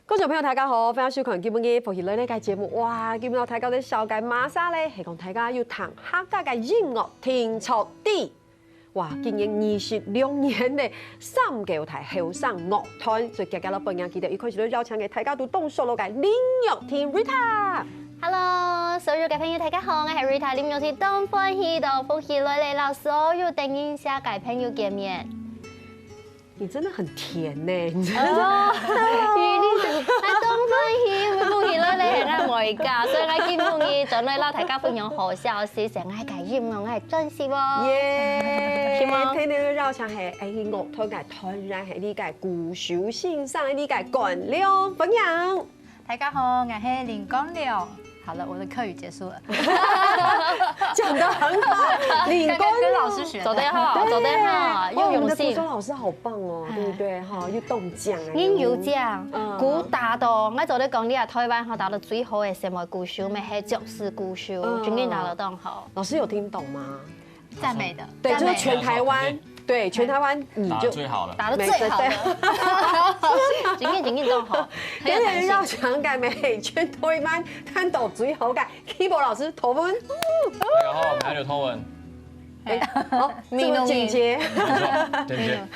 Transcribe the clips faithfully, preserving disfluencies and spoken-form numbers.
觀眾朋友，大家好，歡迎收看今晡日福氣來了个節目。哇，今晡日大家都紹介麼儕咧？係講大家有聽客家个音樂定著知。哇，今年二十六年个三角大後生樂團，所以今日來分人記得，一開始都邀請个大家都當熟絡个林若婷 Rita。Hello，所有个朋友，大家好，𠊎係 Rita 林若婷，當歡喜到福氣來了，摎所有等一下个朋友見面。 你真的很甜呢，你真的是哦，你你，還當歡喜，會歡喜落來，很愛我一個，所以𠊎今晡日轉來摎大家分享好消息，係𠊎个音樂，𠊎个專輯哦。耶！希望天天都邀請係，哎，樂團个團員係你个鼓手先生，你个光良，歡迎。 大家好，𠊎係林光良。好了，我的客語結束了。講得很好，林光良。剛剛跟老師學的。做得好，對。做得好，哇，我們的鼓手老師好棒哦，有用心。對不對？哈，又中獎啊，人有獎，嗯。鼓打到，𠊎做得講，你啊，台灣吼，打到最好个什麼鼓手，乜係爵士鼓手，嗯。真正打到當好。老師有聽懂嗎？ 讚美的。對，讚美的。就是全台灣，有，有，對，全台灣你就打得最好了。打得最好的。沒錯，對。真的，真的都好，很有彈性。今日邀請个乜係全台灣彈到最好个keyboard老師頭文。大家好，𠊎係頭文。哎，好，美濃人。這麼簡潔。沒錯，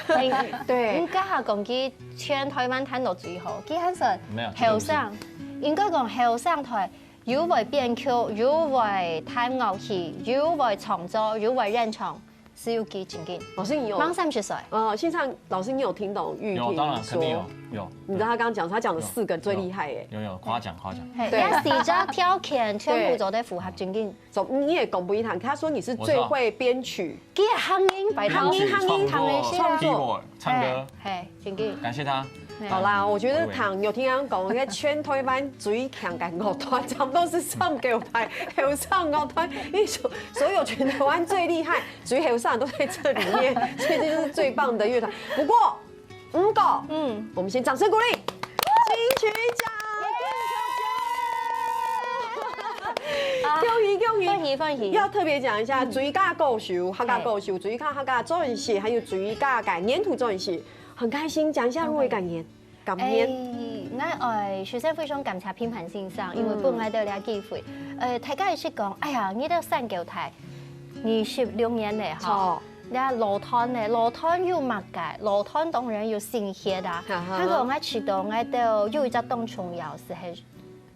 簡潔。哎，對。你剛好講起全台灣彈到最好，佢還算沒有，後生，應該講後生代 又會編曲，又會彈樂器，又會創作，又會演唱，係有幾正經。老師，你有，滿三十歲。呃，先生，老師，你有聽懂玉婷說？有，當然，肯定有，有。你知道他剛剛講，他講了四個最厲害耶。有，有，有，誇獎，誇獎。嘿，對。也係只條件全部做得符合正經。對。走，你也公布一堂，他說你是最會編曲。我知道。佢个行業，拜託。行業，行業，行業，創作，是啊。Keyboard，唱歌。嘿，嘿，正經。感謝他。嘿。好啦，我覺得唐有聽人講，應該全台灣最強个樂團，差不多是三角大後生樂團，因為所，所有全台灣最厲害、最後生都在這裡面，所以這就是最棒的樂團。不過，嗯，哥，嗯。我們先掌聲鼓勵。金曲獎，啊，恭喜恭喜！歡喜歡喜！要特別講一下，嗯。最佳歌手、客家歌手、最佳客家專輯，還有最佳个年度專輯。 很開心，講一下入圍感言，感言。哎，𠊎愛首先非常感謝評判先生，因為分𠊎兜這機會。呃，大家一直講，哎呀，你兜三角大二十六年了哈，著。這樂團呢，樂團有麼个？樂團當然有新血啊。哈哈。還過𠊎知道，𠊎兜有一隻當重要，係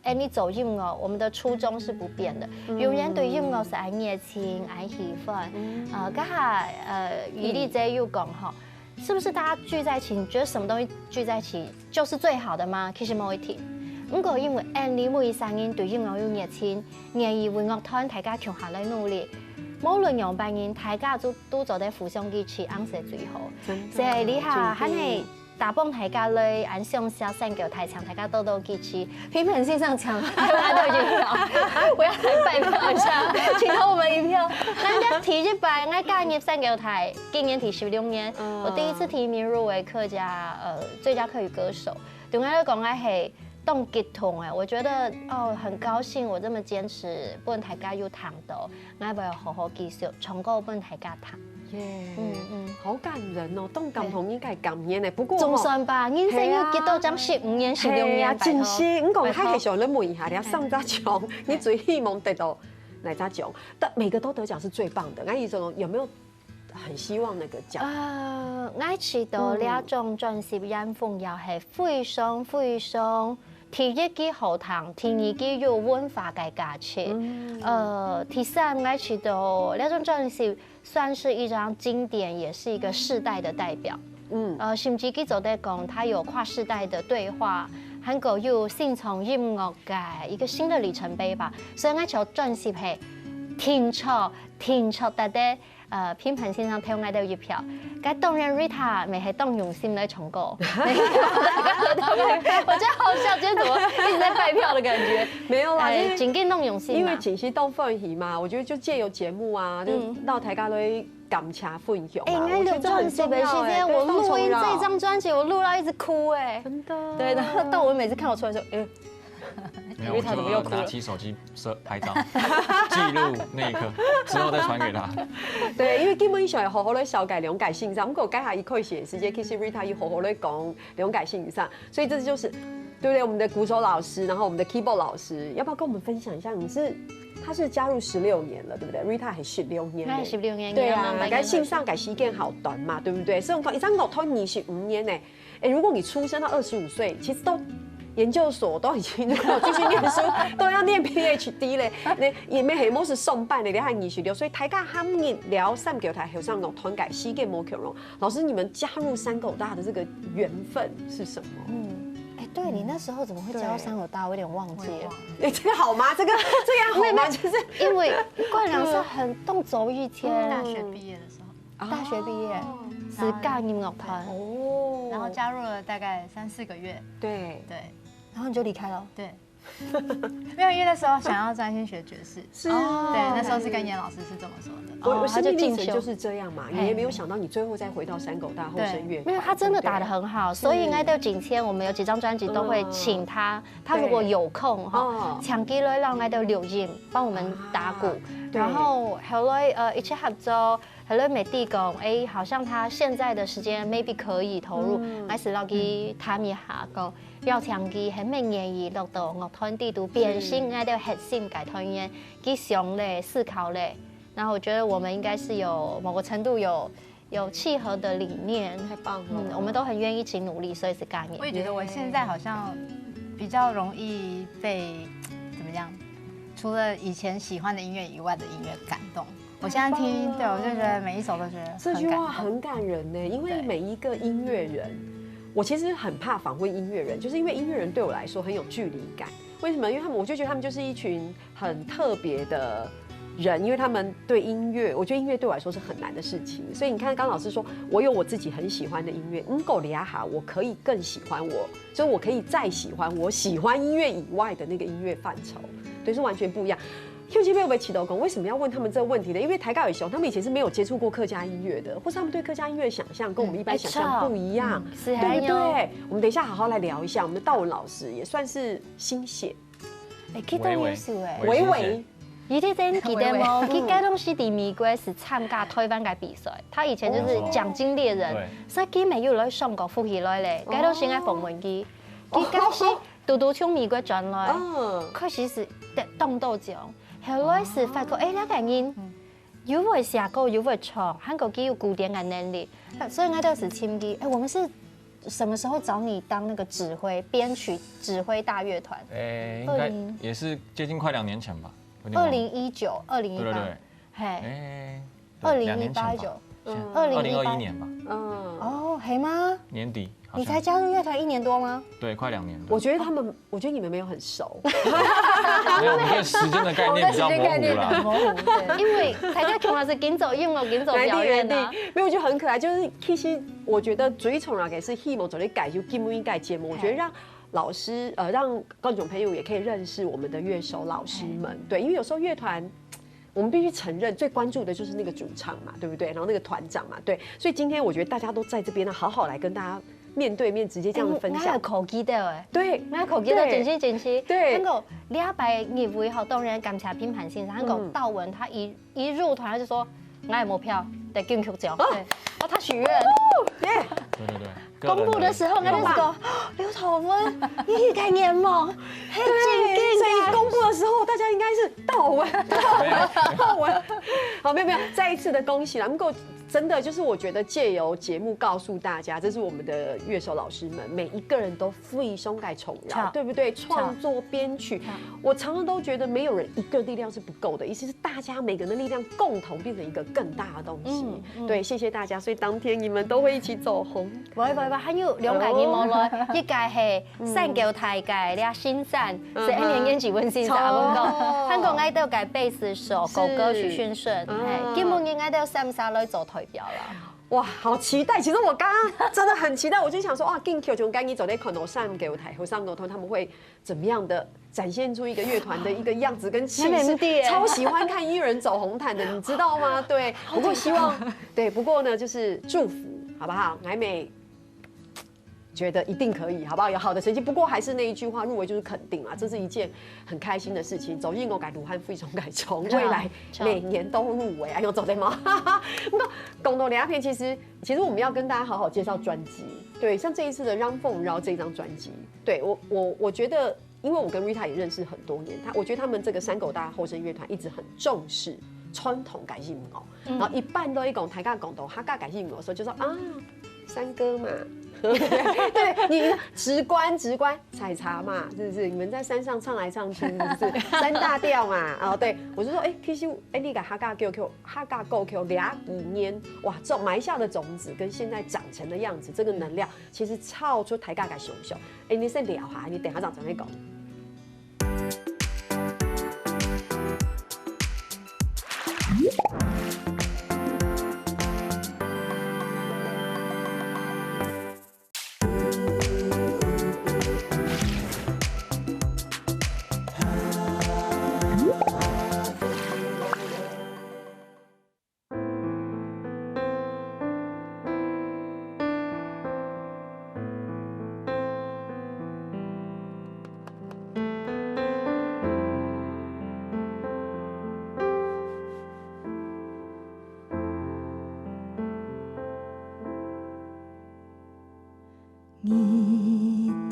哎，你做音樂，我們的初衷是不變的，嗯。永遠對音樂係恁熱情、恁喜歡。嗯。呃，剛才，呃，雨麗姐有講吼，是不是大家聚在一起，你覺得什麼東西聚在一起就是最好的嗎？其實無一定。毋過因為恁樣每一儕人對音樂有熱情，願意為樂團大家共下來努力，無論仰般人，大家都，都做得互相支持，恁樣係最好。真的，所以這下，真的。還係 打幫大家來，恁想惜三角大，請大家多多支持。評判先生請，大家都已經有，我要來拜票一下，請投我們一票。那人家第一擺，𠊎加入三角大，今年第十六年，嗯。我第一次提名入圍客家，呃，最佳客語歌手。對𠊎來講，𠊎係當激動誒，我覺得，哦，很高興，我這麼堅持，分大家有聽到。 𠊎會好好繼續唱歌分大家聽。耶，嗯，嗯。好感人哦，當感動，嘿。應該感恩呢。不過吼，總算吧，人生有幾多張，係啊。十五年、十六年，係啊，拜託。真係。毋過，拜託。還係想來問一下，你三隻獎，嘿。你最希望得到哪隻獎？但每個都得獎是最棒的。那一種有沒有很希望那個獎？呃，𠊎知道這張專輯《巖峰》也係非常非常 第一句好聽，第二句有文化个價值。嗯。呃，第三，𠊎知道這張專輯算是一張經典，也是一個世代的代表。嗯。呃，甚至佢做得講，它有跨世代的對話，還過有新創音樂个一個新的里程碑吧。所以𠊎就專輯係定著，定著，值得 呃，評判先生投𠊎兜一票。該當然Rita乜係當用心來唱歌。我覺得好笑，今天怎麼一直在拜票的感覺？沒有啦，哎，因為，真个當用心啦。因為真係當歡喜嘛，我覺得就藉由節目啊，就，嗯。讓大家都會感謝分享嘛，哎，我覺得這很重要哎，對，當重要。哎，那張專輯的時間，我錄音這張專輯，我錄到一直哭哎。真的。對，然後到我每次看我出來說，哎，沒有，Rita怎麼又哭了？我就拿起手機 攝，拍照，記錄那一刻，之後再傳給他。對，因為根本想要好好的紹介兩個先生，毋過該下一開始的時間，其實Rita有好好的講兩個先生，所以這就是对不对？我们的鼓手老师，然后我们的 keyboard 老师，要不要跟我们分享一下？你是他是加入十六年了，对不对？Rita 还十六年呢，那十六年，对啊，你慢慢该欣赏个时间好短嘛，对不对？所以我讲，一张乐团二十五年呢，哎，如果你出生到二十五岁，其实都研究所都已经没有继续念书，都要念 PhD 嘞，那也没还没是上班的，你还二十六岁，大家喊你聊三九大后生乐团个时间无共样。老师，你们加入三九大的这个缘分是什么？嗯，哎，对你那时候怎么会加入三九大？我有点忘记了。哎，这个好吗？这个这样好吗？就是因为冠良是很动走一天，大学毕业的时候，大学毕业是教音乐团，哦，然后加入了大概三四个月，对，对然后你就离开了。对，没有，因为那时候想要专心学爵士，是对，那时候是跟严老师是这么说的。我我哦生命历程他就进修就是这样嘛，你也没有想到你最后再回到三九大后生乐团，没有，他真的打得很好，所以应该到今天我们有几张专辑都会请他，他如果有空哈哦，请佢来让我们的录音，帮我们打鼓。对然后后来呃一起合作，后来美帝讲，哎，好像他现在的时间 maybe 可以投入，还是让佢谈一下，讲邀请佢很愿意落到乐团底肚，变成我们的核心个团员，去想嘞，思考嘞。然后我觉得我们应该是有某个程度有有契合的理念，太棒了，嗯，我们都很愿意一起努力，所以是感恩。我也觉得我现在好像比较容易被怎么样？除了以前喜欢的音乐以外的音乐感动，我现在听，对我就觉得每一首都觉得这句话很感动。很感人呢，因为对每一个音乐人，我其实很怕访问音乐人，就是因为音乐人对我来说很有距离感。为什么？因为他们，我就觉得他们就是一群很特别的人，因为他们对音乐，我觉得音乐对我来说是很难的事情。所以你看，刚老师说，我有我自己很喜欢的音乐，嗯，够厉害，我可以更喜欢我，所以我可以再喜欢我喜欢音乐以外的那个音乐范畴，对，是完全不一样。邱金妹有没有祈祷讲，为什么要问他们这个问题呢？因为台高与熊他们以前是没有接触过客家音乐的，或是他们对客家音乐的想象跟我们一般想象不一样，是对不很有。对？我们等一下好好来聊一下。我们的道文老师也算是新血，哎，其实有意思哎。微微，你这真记得吗？佢该当时在美国是参加台湾个比赛，他以前就是奖金猎人，对所以佢没有来上过福气来嘞，该当时应该访问佢。佢该是嘟嘟从美国转来，嗯，开始是当多奖，后来是发觉，哎，那个人又会写歌又会唱，还过佢有古典个能力，所以我就是请佢。哎，我们是什么时候找你当那个指挥、编曲、指挥大乐团？诶，应该二零也是接近快两年前吧。有点忘了二零一九、二零一八，对对对，嘿，哎，二零一两年前吧八九，嗯二零一八二零二一年吧，嗯，哦，嘿吗？年底，好你像才加入乐团一年多吗？对，快两年了。我觉得他们，我觉得你们没有很熟，没有，我们对时间的概念比较模糊啦。模糊，对。因为大家全部是跟走音乐、跟走表演的、啊。没有，我觉得很可爱。就是其实我觉得最重要的是希望做你改就进入一改节目，我觉得让老师呃让观众朋友也可以认识我们的乐手老师们，对，因为有时候乐团。我们必须承认，最关注的就是那个主唱嘛，对不对？然后那个团长嘛，对。所以今天我觉得大家都在这边呢，好好来跟大家面对面直接这样的分享。我有考记得哎，对，我有考记得对真是真是。对那个礼拜日会吼，当然感谢评判先生，那个道文他一一入团他就说，我也没票，得金曲奖，对，哦，他许愿。耶，对对对，公布的时候，个人那就是个刘头文，你一个眼梦，很对，所以敬啊。公布的时候，大家应该是道文，道文，道文。好，没有没有，再一次的恭喜啦！不过真的就是，我觉得借由节目告诉大家，这是我们的乐手老师们每一个人都非常个重要，好对不对？创作编曲，我常常都觉得没有人一个力量是不够的，意思是大家每个人的力量共同变成一个更大的东西。嗯嗯对，谢谢大家，所以当天你们都会一起走红。喂喂喂，还有两个人无来，一个系三九大个廖先生，是一年级温先生，阿文哥，还有个爱豆个贝斯手狗哥许训顺，嗯嘿，今晡日爱豆三三来做代表啦。哇，好期待！其实我刚刚真的很期待，我就想说，哇，金曲奖该你走在看到三九台和三九团他们会怎么样的展现出一个乐团的一个样子跟气势没问题耶。超喜欢看音乐人走红毯的，你知道吗？对，不过希望对，不过呢，就是祝福，好不好？来美。觉得一定可以，好不好？有好的成绩，不过还是那一句话，入围就是肯定啊，这是一件很开心的事情。走进我改武汉非常改从未来每年都入围，哎呦，走的吗？不过讲到两片，其实其实我们要跟大家好好介绍专辑。对，像这一次的《让风绕》这一张专辑，对我我我觉得，因为我跟 Rita 也认识很多年，他我觉得他们这个山口大后生乐团一直很重视传统改音乐，然后一般都一讲大家讲到客家改音乐的时候，就说啊，山歌嘛。对你直观直观采茶嘛，是不是？你们在山上唱来唱去，是不是？三大调嘛，哦，对，我就说，哎，其实，哎，你个客家歌曲，客家歌曲两百年，哇，种埋下的种子跟现在长成的样子，这个能量其实超出大家个想象。哎，你先聊下，你等下再转来讲。日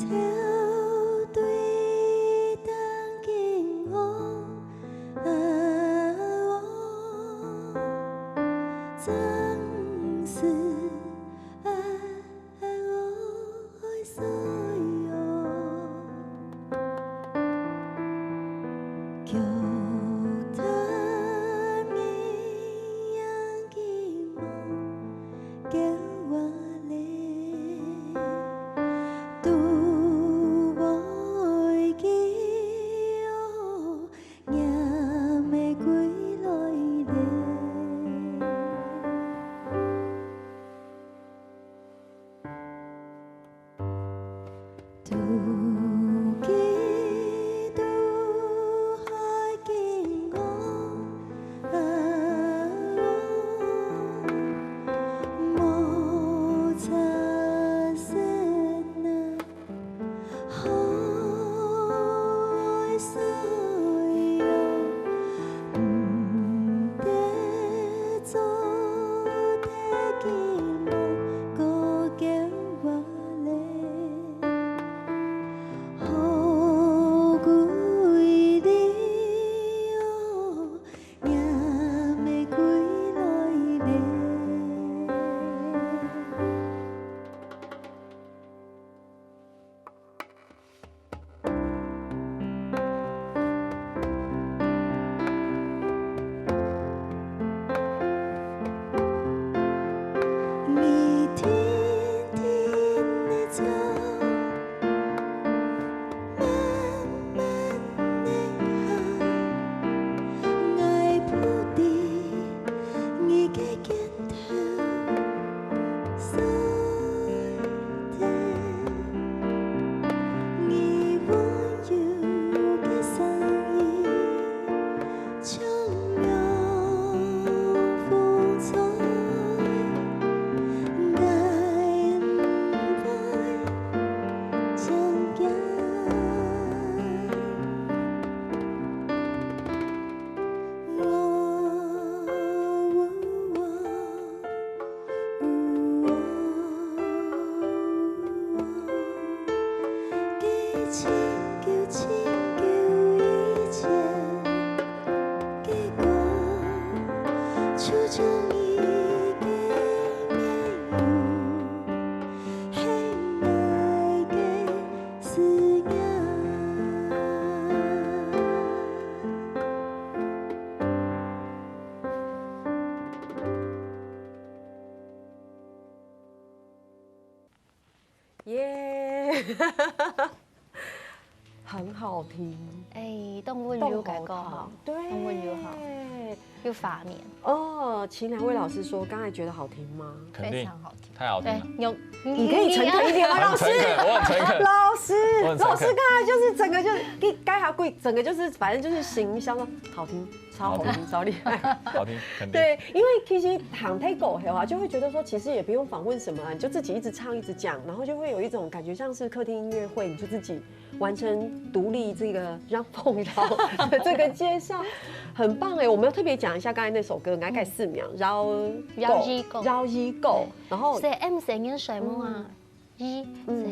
头對燈景喔，啊喔，真是啊喔，愛睡喔。腳踏你樣景喔， 叫我來，都會記喔，若乜歸來咧。都記都還緊我，啊喔，無彩色那海水喔，毋得做得緊我，過叫我來。 好歸你喔，若乜歸來咧。 你定定仔走，慢慢仔行，𠊎蹼在你个肩頭，所以你溫柔个聲音。 像涼風吹，帶來將近。 耶，很好听，哎，當溫柔个歌吼，當好聽，對，當溫柔吼，又發綿。哦，請兩位老師說，剛才覺得好聽嗎？肯定，非常好聽，太好聽了。對，有，你可以誠懇一點嗎，老師？很誠懇，我很誠懇。老師，我很誠懇。老師剛才就是整個就是，你該下跪，整個就是，反正就是行銷說好聽，超好听，超厉害。好听，肯定。对，因为其实唱太歌的话，就会觉得说，其实也不用访问什么啊，你就自己一直唱一直讲，然后就会有一种感觉，像是客厅音乐会，你就自己完成独立这个让凤饶的这个介绍，很棒哎！我们要特别讲一下刚才那首歌，来改四秒，饶饶一个饶一个，然后所以 M 声音水母啊，一是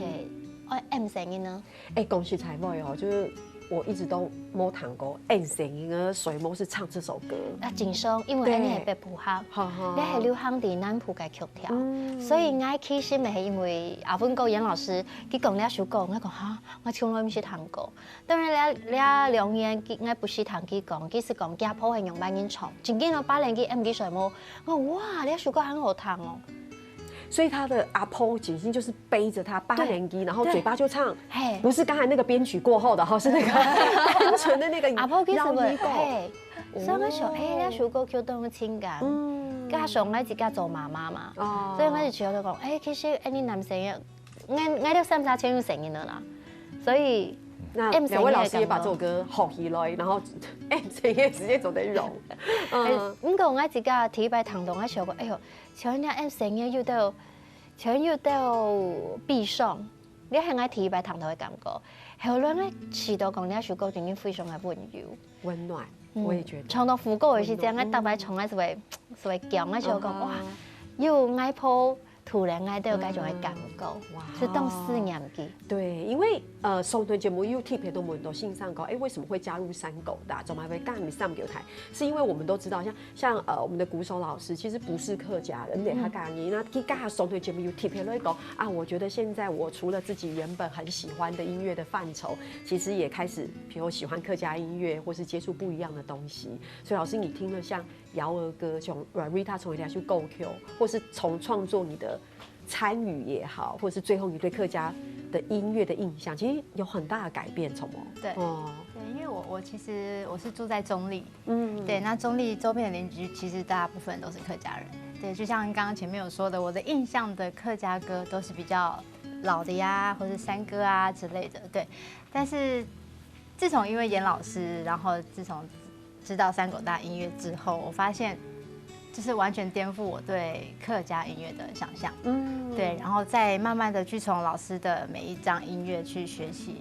哦 M 声音呢？哎，恭喜彩妹哦，就是我一直都没谈过 N 声音的水母是唱这首歌，啊，紧张，因为对恁呢係北部客，好好你係流行地南部个曲调，嗯所以我其实也係因为阿文哥严老师佢讲了首歌，我讲哈，我从来毋識聽過。當然了，了兩年，我毋識聽佢講，佢係講家婆係用白人唱，正經个八零佢 M 佢水母，我哇，這首歌很好聽哦。所以他的阿婆简直就是背着他八年级，然后对嘴巴就唱，嘿，不是刚才那个编曲过后的哈，是那个单纯的那个阿婆其實會，饶一个。嘿，所以我想，哎，這首歌曲當有情感，嗯加上我自家做媽媽嘛，哦所以我就覺得講，哎，其實哎，你男生也，我我都三十千有聲音了啦，所以那 M 两位老师也把这首歌吼起来，然后 M 声也直接走在融。哎嗯，，毋過我自家第一擺聽到，我想講，哎喲，像人家 M 聲音又到，像又到悲傷，你係我第一擺聽到的感覺。後來我試到講，這首歌真的非常的溫柔。温暖，嗯我也觉得。唱到副歌的時節，溫暖我大擺唱，我係會係會叫，我想講嗯哇，有外婆突然愛到該種的感覺，哇就當思念佢。对，因为呃，上段节目有特别多问到先生讲，哎，为什么会加入山狗大？怎么还会干你上舞台？是因为我们都知道，像像呃，我们的鼓手老师其实不是客家人，你客家人，那他加上段节目有特别来讲啊，我觉得现在我除了自己原本很喜欢的音乐的范畴，其实也开始，比如喜欢客家音乐，或是接触不一样的东西。所以老师，你听了像瑶儿歌，从 Rita 从一条去 Go Q，或是从创作你的参与也好，或是最后你对客家的音乐的印象，其实有很大的改变，从吗？对哦，对，因为我我其实我是住在中立，嗯，对，那中立周边的邻居其实大部分都是客家人。对，就像刚刚前面有说的，我的印象的客家歌都是比较老的呀，或是山歌啊之类的。对，但是自从因为严老师，然后自从知道山狗大音乐之后，我发现就是完全颠覆我对客家音乐的想象。嗯，对，然后再慢慢的去从老师的每一张音乐去学习，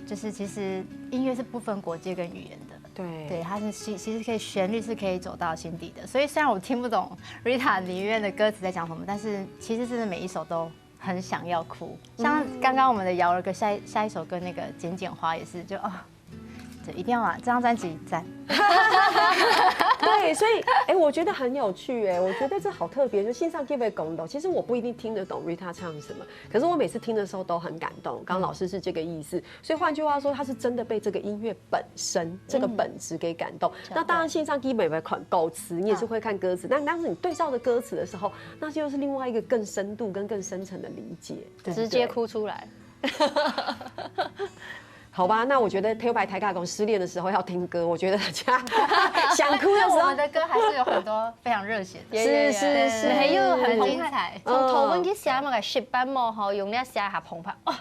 就是其实音乐是不分国界跟语言的。对对，它是其其实可以旋律是可以走到心底的，所以虽然我听不懂 Rita 里面的歌词在讲什么，但是其实真的每一首都很想要哭。像刚刚我们的瑶儿歌下一下一首歌那个《剪剪花》也是，就哦，对，一定要啊，这张专辑赞。对，所以哎、我觉得很有趣哎、我觉得这好特别，就线上 give 公道。其实我不一定听得懂 Rita 唱什么，可是我每次听的时候都很感动。刚刚老师是这个意思，所以换句话说，他是真的被这个音乐本身这个本质给感动。那当然，线上 give 也会看歌词，你也是会看歌词，但当时你对照着歌词的时候，那就是另外一个更深度跟更深层的理解。对不对直接哭出来。好吧，那我觉得 Tell by 台卡公失恋的时候要听歌，我觉得大家想哭的时候我们，的歌还是有很多非常热血的，是是是，没有很澎湃很精彩。从头问去写那个十八摸吼，用那写下澎湃哦。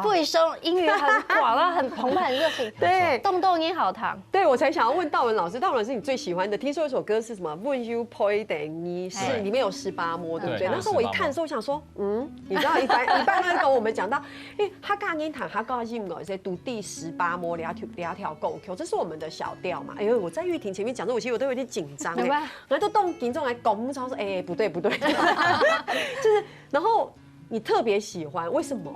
非常音乐很广啊，很澎湃，很热情，对动动音好听。对，我才想要问道文老师，道文老师，你最喜欢的，听说有首歌是什么？问 you play 等于是哎里面有十八摸，对不对？对那时候我一看的时候，有我想说，嗯，你知道一般一般都跟我们讲到，因为他刚刚谈他高兴了，所以读第十八摸两条两条 Go Q，这是我们的小调嘛。因为我在玉婷前面讲的，我其实我都有点紧张哎、没关系然后都动听众来拱，然后说，哎、不对不对，就是，然后你特别喜欢，为什么？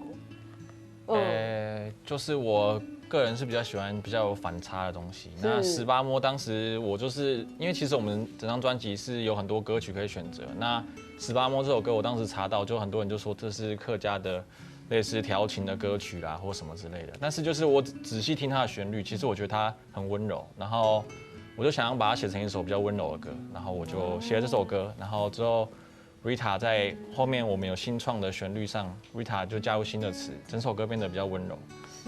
嗯，呃，就是我个人是比较喜欢比较有反差的东西。那十八摸当时我就是因为其实我们整张专辑是有很多歌曲可以选择，那十八摸这首歌我当时查到，就很多人就说这是客家的类似调情的歌曲啦，或什么之类的。但是就是我仔细听它的旋律，其实我觉得它很温柔，然后我就想要把它写成一首比较温柔的歌，然后我就写了这首歌，然后之后 Rita 在后面我们有新创的旋律上，Rita 就加入新的词，整首歌变得比较温柔。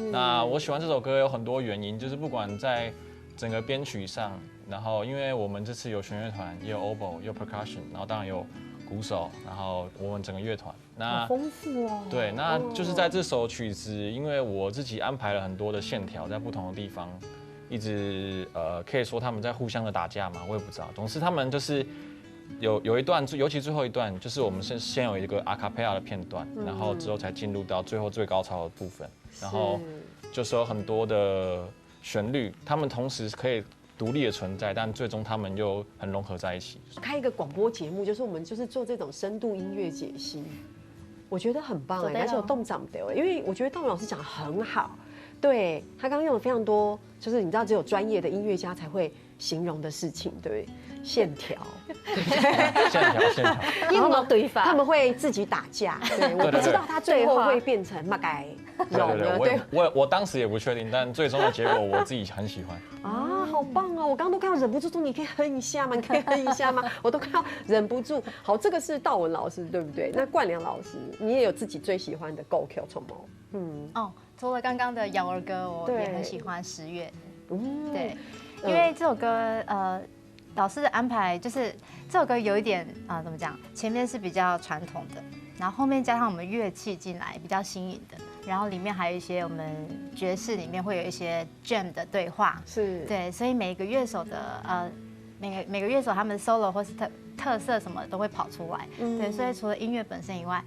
那我喜欢这首歌有很多原因，就是不管在整个编曲上，然后因为我们这次有弦乐团，也有 oboe，也有 percussion，然后当然有鼓手，然后我们整个乐团。那好丰富哦。对，那就是在这首曲子，因为我自己安排了很多的线条在不同的地方，一直呃，可以说他们在互相的打架嘛，我也不知道。总之他们就是有有一段，尤其最后一段，就是我们先先有一个 a cappella 的片段，然后之后才进入到最后最高潮的部分，然后就是有很多的旋律，他们同时可以独立的存在，但最终他们又很融合在一起。开一个广播节目，就是我们就是做这种深度音乐解析，我觉得很棒哎、做得了而且我动长的哎，因为我觉得道文老师讲的很好，对他刚刚用了非常多，就是你知道只有专业的音乐家才会形容的事情，对不对？线条，线条线条，音乐对话，他们会自己打架，对，我对对不知道他最后会变成马改对对对，我也我我当时也不确定，但最终的结果我自己很喜欢。啊，好棒哦！我刚刚都看到忍不住说，你可以哼一下吗？你可以哼一下吗？我都看到忍不住。好，这个是道文老师对不对？那冠良老师，你也有自己最喜欢的歌曲什么？嗯，哦，除了刚刚的《摇儿歌》，我对也很喜欢《十月》。嗯对，嗯因为这首歌呃，老师的安排就是这首歌有一点啊、呃怎么讲？前面是比较传统的，然后后面加上我们乐器进来，比较新颖的，然后里面还有一些我们爵士里面会有一些 jam 的对话。是，对，所以每一个乐手的呃，每个每个乐手他们的 solo 或是特特色什么都会跑出来。嗯对，所以除了音乐本身以外，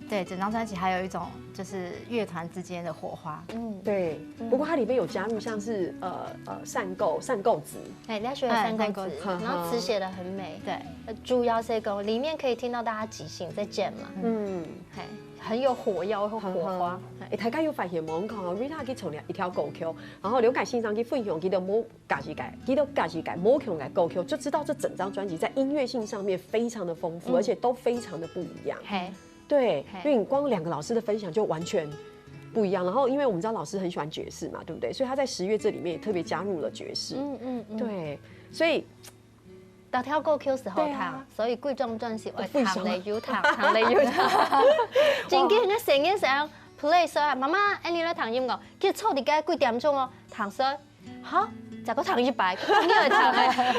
对整张专辑还有一种就是乐团之间的火花。对，不过它里面有加入像是呃呃散构散构词，哎，你要学了哎三个字三个，字然后词写的很美。对，呃主要是讲里面可以听到大家即兴在讲嘛，嗯，嘿，很有火药或火花。哎，大家有发现无？你看哦，Rita 去唱了一条歌曲，然后刘凯欣上去分享，佢都冇家己改，佢都家己改，冇用个歌曲，就知道这整张专辑在音乐性上面非常的丰富，嗯而且都非常的不一样。嘿，对，嘿因为你光两个老师的分享就完全不一样。然后，因为我们知道老师很喜欢爵士嘛，对不对？所以他在《十月》这里面也特别加入了爵士。嗯嗯嗯，对，所以大跳过 Q 时候对啊他，所以贵重专辑我非常唱了又唱，唱了又唱，真个那声音想 play 说啊，妈妈，哎，你来弹音乐，其实坐在该几点钟哦，弹说，好，再过弹一百，你来弹哎，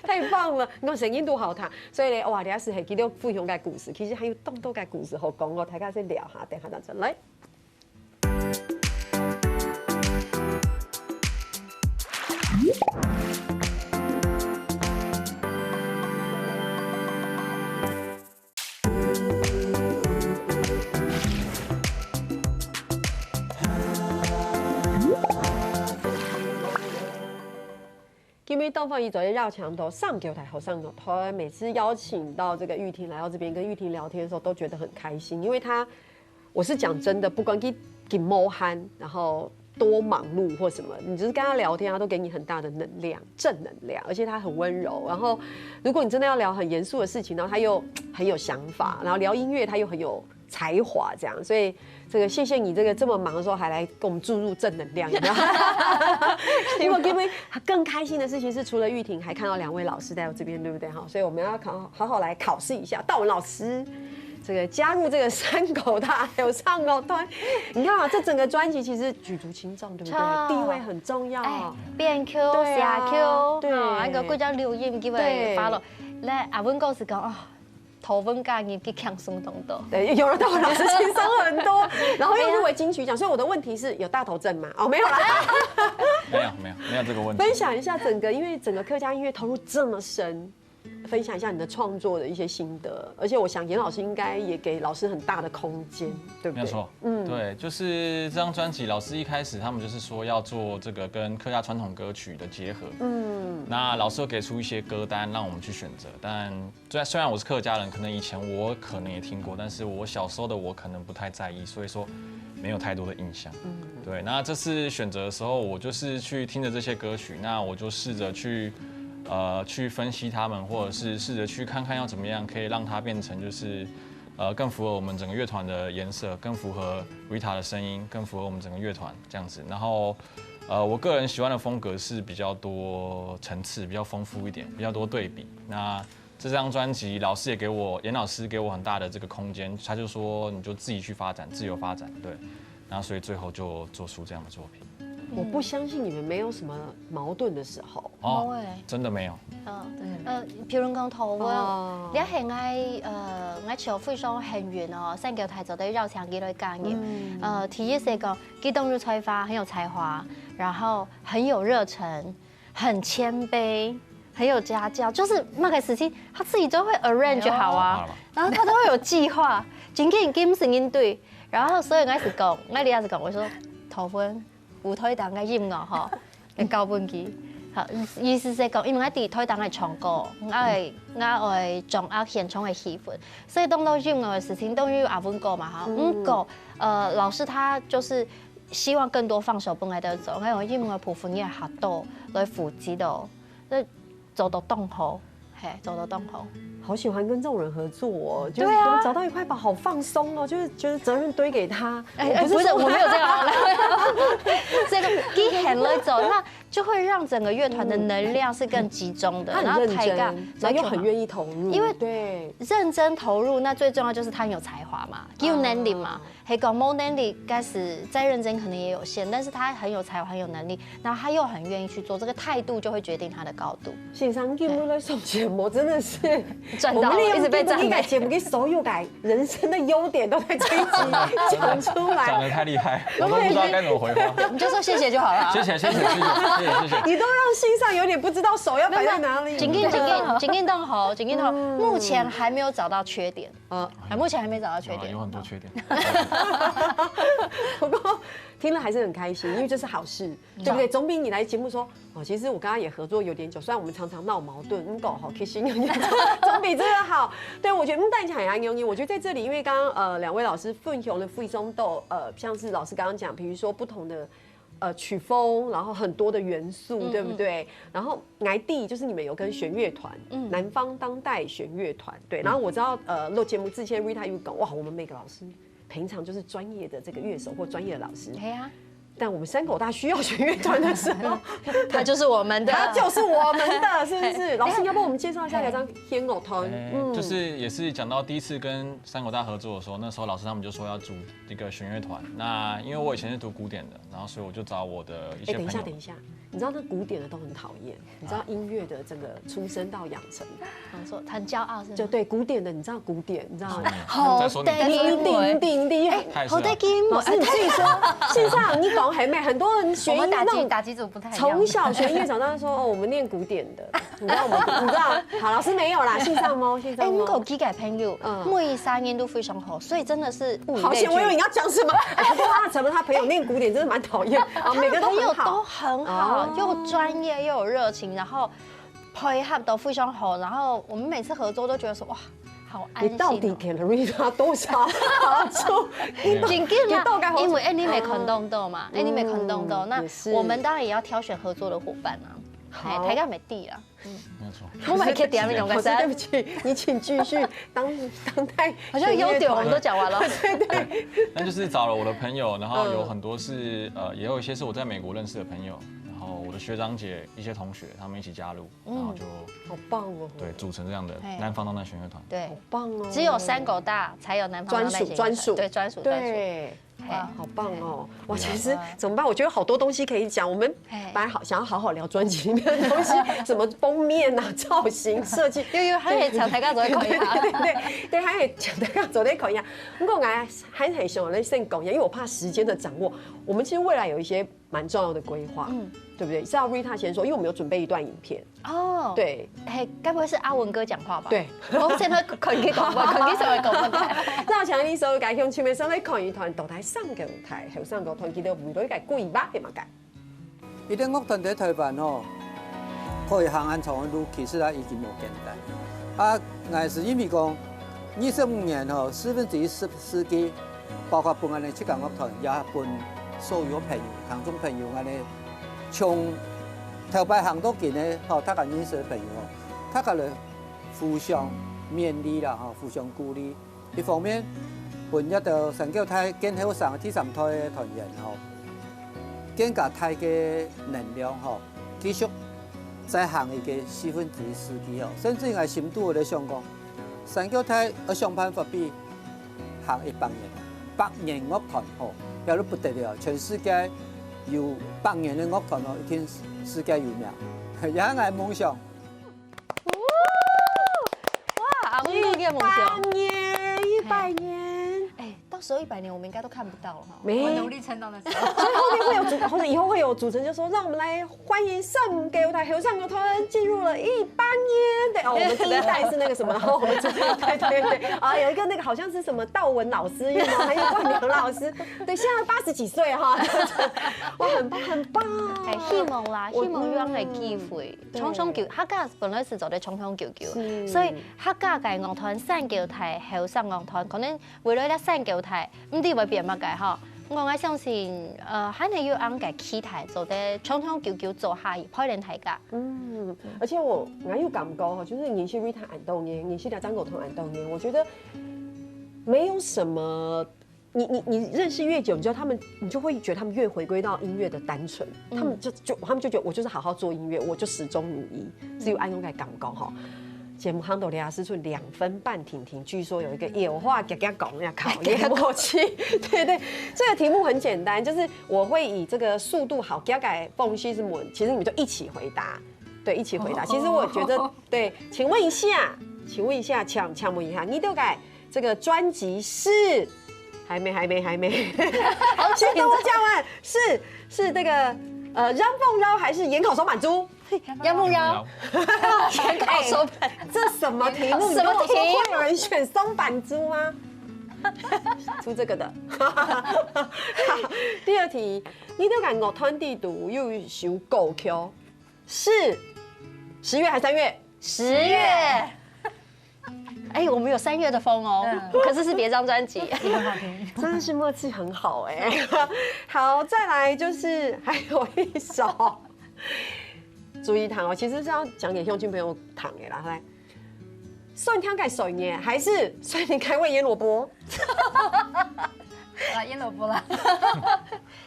太棒了！你看声音都好听，所以呢，哇，你还是很记得分享个故事，其实还有更多个故事好讲哦，大家先聊哈，等下再转来。今日東方一早要強調上九台好上六台，每次邀请到这个玉婷来到这边，跟玉婷聊天的时候，都觉得很开心，因为她，我是讲真的，不管你几无閒，然后多忙碌或什么，你就是跟她聊天，她都给你很大的能量，正能量，而且她很温柔。然后，如果你真的要聊很严肃的事情，然后她又很有想法，然后聊音乐，她又很有才华，这样，所以。这个谢谢你这个这么忙的时候还来给我们注入正能量，有没有？不过今天更开心的事情是，除了玉婷，还看到两位老师在我这边，对不对？哈，所以我们要考好好来考试一下道文老师，这个加入这个山口大还有上高端，你看啊，这整个专辑其实举足轻重，对不对？超地位很重要。哎，变 Q 对啊下 Q，对啊，那个贵叫留音，给对我发了。来，阿文哥是讲哦，头文加入去轻松动作。对，有了道文老师轻松很多，然后又入围金曲奖，所以我的问题是有大头症吗？哦，没有啦。没有没有没有这个问题。分享一下整个，因为整个客家音乐投入这么深，分享一下你的创作的一些心得，而且我想严老师应该也给老师很大的空间，对不对？没有错，嗯，对，就是这张专辑，老师一开始他们就是说要做这个跟客家传统歌曲的结合，嗯，那老师又给出一些歌单让我们去选择，但虽然虽然我是客家人，可能以前我可能也听过，但是我小时候的我可能不太在意，所以说没有太多的印象。对，那这次选择的时候，我就是去听着这些歌曲，那我就试着去呃去分析他们，或者是试着去看看要怎么样可以让它变成就是呃更符合我们整个乐团的颜色，更符合 Rita 的声音，更符合我们整个乐团这样子。然后呃我个人喜欢的风格是比较多层次，比较丰富一点，比较多对比。那这张专辑，老师也给我，严老师给我很大的这个空间，他就说你就自己去发展，自由发展，对。然后所以最后就做出这样的作品。我不相信你们没有什么矛盾的时候。哦，哎，真的没有。嗯，呃，譬如講頭文，哦你係愛呃，愛求非常幸運哦，三个台做得邀請佢來加入。呃，第一是講，佢當有才華，很有才華，然後很有熱忱，很謙卑。很有家教，就是那个事情他自己都会 arrange 好啊，好了吧？然后他都会有计划，真正今是应对，然后所以开始讲，我开始讲，我说头婚舞台档个音乐吼，给交分佢。好，意思是讲，因为我第台档个唱歌，我会我会掌握现场个气氛，所以当到音乐的事情，当然有阿文哥嘛哈，嗯，哥，呃，老师他就是希望更多放手分个得走，还有音乐部分也好多来负责哦。 那做到当好，嘿，做到当好。好喜欢跟这种人合作哦，就是对啊找到一块宝，好放松哦，就是觉得责任堆给他。哎，我哎不是，我没有这样。这个一喊来走，那就会让整个乐团的能量是更集中的，他然后很认真，抬杠，然后又很愿意投入，因为对，认真投入，那最重要就是他很有才华嘛，有能力嘛。还讲没能力，开始再认真可能也有限，但是他很有才华，很有能力，然后他又很愿意去做，这个态度就会决定他的高度。先生，你们来上节目真的是赚到了我们利用一直被赞美这个节目，给所有改人生的优点都在这一集讲出来。讲的太厉害，我都不知道该怎么回话。你就说谢谢就好了。谢谢谢谢谢谢谢谢谢谢。你都让先生有点不知道手要摆在哪里。紧紧紧紧紧紧动喉，紧紧动喉。目前还没有找到缺点，啊，还目前还没找到缺点。啊，有很多缺点。不过听了还是很开心，因为这是好事，对不对？总比你来节目说哦，其实我跟他也合作有点久，虽然我们常常闹矛盾，嗯，搞好开心，总比这个好。对，我觉得嗯，但讲很安永我觉得在这里，因为刚刚呃两位老师分享的附中豆，呃，像是老师刚刚讲，比如说不同的。呃，曲风，然后很多的元素，嗯对不对？然后乃弟就是你们有跟弦乐团，嗯南方当代弦乐团，对。然后我知道，呃，录节目之前，Rita 有讲，哇，我们每个老师平常就是专业的这个乐手或专业的老师，哎呀，但我们山口大需要弦乐团的时候，他就是我们的，他就是我们的，是不是？老师，你要帮我们介绍一下两张弦乐团？哎嗯，就是也是讲到第一次跟山口大合作的时候，那时候老师他们就说要组一个弦乐团。那因为我以前是读古典的，然后所以我就找我的一哎，等一下，些朋友。等一下，你知道那古典的都很讨厌，你知道音乐的这个出生到养成，想说很骄傲是吗？就对古典的，你知道古典，你知道吗？好，再说你。你你你你你，太是好得劲，老师你自己说，线上你懂很美，很多人学我们打音乐那种击打击组不太一样。从小学音乐长大说哦，我们念古典的，你知道我们你知道，好，老师没有啦，线上吗？线哎，上吗？我有几个朋友，嗯每一三年都非常好，所以真的是物以类聚。好险，我以为你要讲什么。哎，不过他成了他朋友念古典，真的蛮讨厌啊。每个都朋友很好都很好，哦又专业又有热情，然后配合都非常好，然后我们每次合作都觉得说哇，好安心、哦。你到底给了 Rita 多少好处？紧紧啦，你到底好因为哎，你没看动到嘛，哎，你没看动到，嗯那也是我们当然也要挑选合作的伙伴啊。好哎，大家没地啦，没有错。我们还可以点那种感老师，对觉，不起，你请继续。当当代好像优点我们都讲完了。对对，那就是找了我的朋友，然后有很多是呃，也有一些是我在美国认识的朋友，然后我的学长姐一些同学，他们一起加入，然后就好棒哦，对组成这样的嘿南方当代弦乐团。对好，棒哦，只有山口大才有南方当代专属专属对专属专属。对。嘿好棒哦！哇，其实怎么办？我觉得好多东西可以讲。我们本来好想要好好聊专辑里面的东西，什么封面啊、造型设计，又又还可以讲大家做得可以啊。对对对，还可以讲大家做得可以啊。不过我还还很想要先讲一下，因为我怕时间的掌握，我们其实未来有一些蛮重要的规划，嗯，对不对？是要 Rita 先说，因为我们有准备一段影片，哦，，对，哎，该不会是阿文哥讲话吧？对，我现在肯定讲不，肯定什么讲不对。那我想你所有个乡亲们，先来看一段到底三个舞台，还有三个团体的舞台个规划是么个？一个乐团在台湾吼，可以行恁長个路，其實啊已經無簡單。啊，𠊎係因為講，二十五年吼，四分之一世世紀，包括分𠊎等自家樂團，也分所有朋友、聽眾朋友，𠊎等從頭擺行到今个吼，大家認識个朋友吼，大家來互相勉勵啦吼，互相鼓勵。 一方面，分這兜山口大更後生个第三代个團員吼，更加大个能量吼，繼續再行一个四分之一世紀吼。甚至𠊎心肚有咧想講，山口大愛想辦法比行一百年，百年樂團吼，也都不得了，全世界有百年个樂團哦，一定世界有名，也係𠊎个夢想。哇，阿文哥个夢想。一百年，一百年。哎，到时候一百年我们应该都看不到了哈。没，我努力撑到那时候。所以后面会有主，或者以后会有主持人就说，让我们来欢迎三个台后生乐团进入了一百年。对哦，我们第一代是那个什么，我们这对对对啊，有一个那个好像是什么道文老师，有吗？还有冠良老师，对，现在八十几岁哈，哇，很棒很棒。哎，希望啦，我希望有恁个机会，嗯唱唱旧，客家本来是做得唱唱旧旧，是所以客家个乐团三个台后生乐团，可能未来个三个台，毋知会变么个哈。我我相信，呃，还能有恁个期待，做得唱唱旧旧做下去，陪伴大家。嗯，而且我蛮有感觉哈，就是你是 Rita 安东年，你是两张狗头安东年，我觉得没有什么。你你你认识越久，你知道他们，你就会觉得他们越回归到音乐的单纯。他们就就他们就觉得我就是好好做音乐，我就始终如一，只有安东在感觉哈。节目夯到两时出两分半停停，据说有一个野话，嘎嘎讲要考验默契。对对，这个题目很简单，就是我会以这个速度好，嘎嘎放弃是我，其实你们就一起回答。对，一起回答。其实我觉得，对，请问一下，请问一下，请请问一下，你都改这个专辑是？还没，还没，还没。先跟我讲完，是是这个呃，让凤饶还是盐烤松板猪？要不要？要先告诉我们。这什么题目？什么你跟我说题目会有人选松板猪吗？出这个的。第二题，你都感觉团体度有一首歌曲，是十月还是三月？十月。哎，我们有三月的风哦，可是是别张专辑。很好听。真的是默契很好哎、好，再来就是还有一首，注意听哦，其实是要讲给乡亲朋友听的啦。来，酸甜改水年，还是酸甜改味腌萝卜？啊，腌萝卜啦。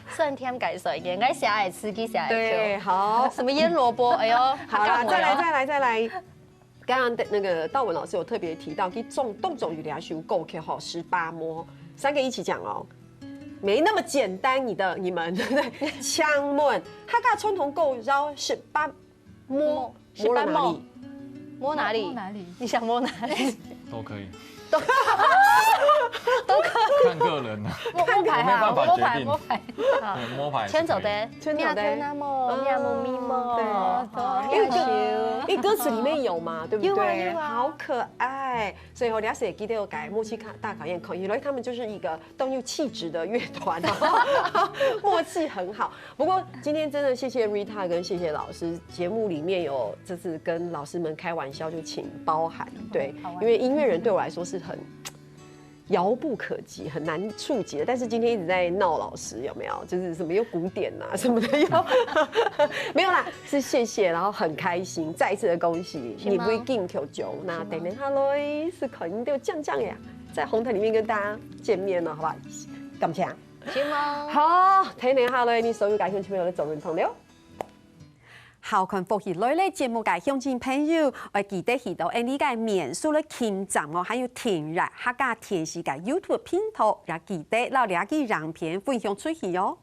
酸甜改水年，应该写来吃，给写来对，吃。好，什么腌萝卜？哎呦，好啦，再来，再来，再来。刚刚的那个道文老师有特别提到，去中动作有两首歌曲吼，十八摸，三个一起讲哦，没那么简单，你的你们对不对？请问，客家传统歌谣十八摸，十八摸摸了哪里？摸哪里？摸哪里？你想摸哪里？都可以。都可看个人啊，摸摸牌哈，我没办法摸牌决定摸牌。对，摸牌是可以牵手的，牵手的面对那么，嗯面目咪么，对哦因为面球。因为歌词里面有嘛，对不对？有啊有啊好可爱。所以我了解 Guido 改默契大考验，可以，他们就是一个动有气质的乐团，默契很好。不过今天真的谢谢 Rita 跟谢谢老师，节目里面有这次跟老师们开玩笑，就请包涵，对，因为音乐人对我来说是很。遥不可及，很难触及的。但是今天一直在闹老师，有没有？就是什么又古典啊什么的，又没有啦，是谢谢，然后很开心，再一次的恭喜你 w e 金球奖，那等等 Hello 是肯定就降降呀，在红毯里面跟大家见面了，好不好？感谢。行吗？好，等等 Hello 你所有感兴趣朋友的走人朋友。 好看福氣來了節目个鄉親朋友，愛記得去到𠊎俚个面書个網站哦，還有訂閱客家電視个YouTube頻道，也記得摎這支影片分享出去哦。